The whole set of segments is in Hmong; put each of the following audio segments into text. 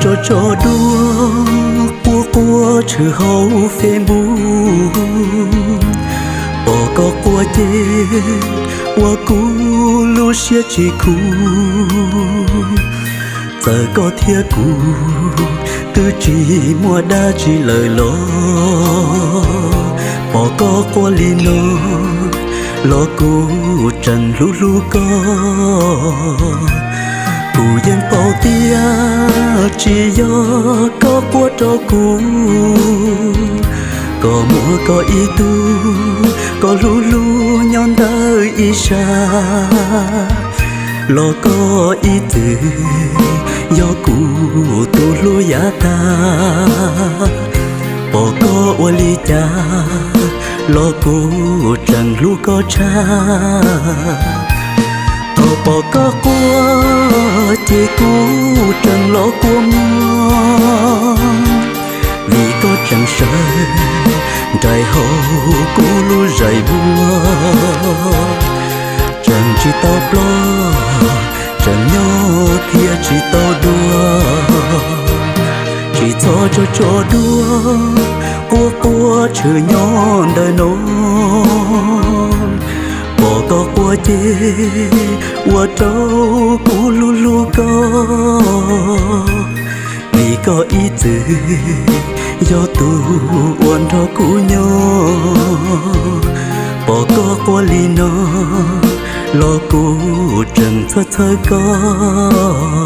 Tso tso duab quaj quaj tshwm hauv Facebook, pom koj quaj ces ua kuv lub siab tsis khuv. Txawm koj thiab kuv twb tsis muaj dab tsi lawm los, pom koj quaj li no los kuv tseem hlub hlub koj. Kuv yeej paub tias tsis yog koj quaj rau kuv, koj muaj koj ib tug koj hlub hlub nyob ntawm ib sab, los koj ib txwm yog kuv tus hlub yav tag. Pom koj ua li cas los kuv tseem hlub koj tshaj. Thaum pom koj quaj ces kuv tseem los kua muag, vim koj tseem sawv nraim hauv kuv lub zais vuag. Tseem tsis tau ploj, tseem nyob thiab tsis tau dua. Tsis txhob tso tso duab quaj quaj tshwm nyob ntawm no, pom koj quaj ces ua rau kuv hlub hlub koj. Vim koj ib txwm yog tus uas nrog kuv nyob, pom koj quaj li no los kuv tseem txhawj txhawj koj.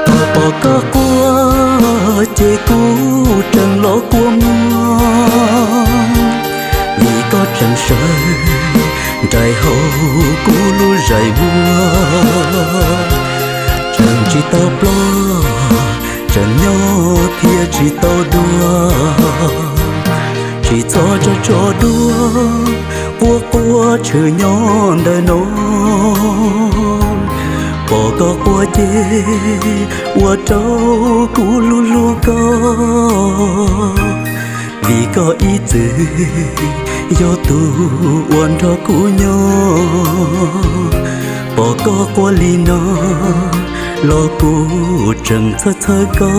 Thaum pom koj quaj ces kuv tseem los kua muag, vim koj tseem sawv nraim hauv kuv lub zais vuag. Tseem tsis tau ploj, tseem nyob thiab tsis tau dua. Tsis txhob tso tso duab quaj quaj tshwm nyob ntawm no, pom koj quaj ces ua rau kuv hlub hlub koj. Vim koj ib txwm yog tus uas nrog kuv nyob, pom koj quaj li no los kuv tseem txhawj txhawj koj.